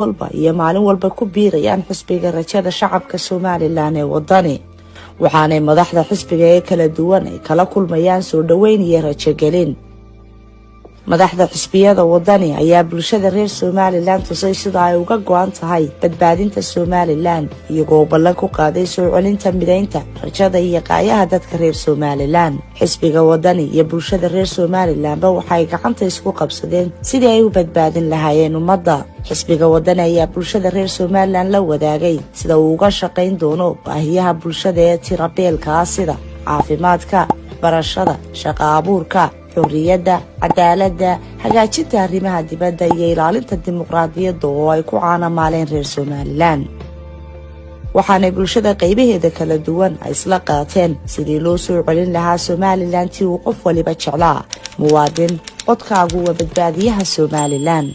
Walba iyo maalin walba ku biirayaan xisbiga Rajada Shacabka Somalilan ee Wadani, waxaanay madaxda xisbiga ee kala duwan ay kala kulmayaan soo dhoweyn iyo rajogelin. Madaxda xisbiyada Wadani ayaa bulshada reer Somalilan tusay sida ay uga go-an tahay badbaadinta Somalilan, iyagoo ballan ku qaaday soo celinta midaynta, rajada iyo qaayaha dadka reer Somalilan. Xisbiga Wadani iyo bulshada reer Somalilanba waxaay gacanta isku qabsadeen sidii ay u badbaadin lahaayeen ummadda. Xisbiga Wadani ayaa bulshada reer Somalilan la wadaagay sida uu uga shaqayn doono baahiyaha bulshada ee tirabeelka ah, sida caafimaadka, waxbarashada, shaqo abuurka, xorriyadda, cadaaladda, hagaajinta arrimaha dibadda iyo ilaalinta dimuqraadiyadda oo ay ku caanamaaleen reer Somalilan. Waxaanay bulshada qaybaheeda kala duwan ay isla qaateen sidii loo soo celin lahaa Somalilan tii uu qof waliba jeclaa. Muwaadin, codkaagu waa badbaadiyaha Somalilan.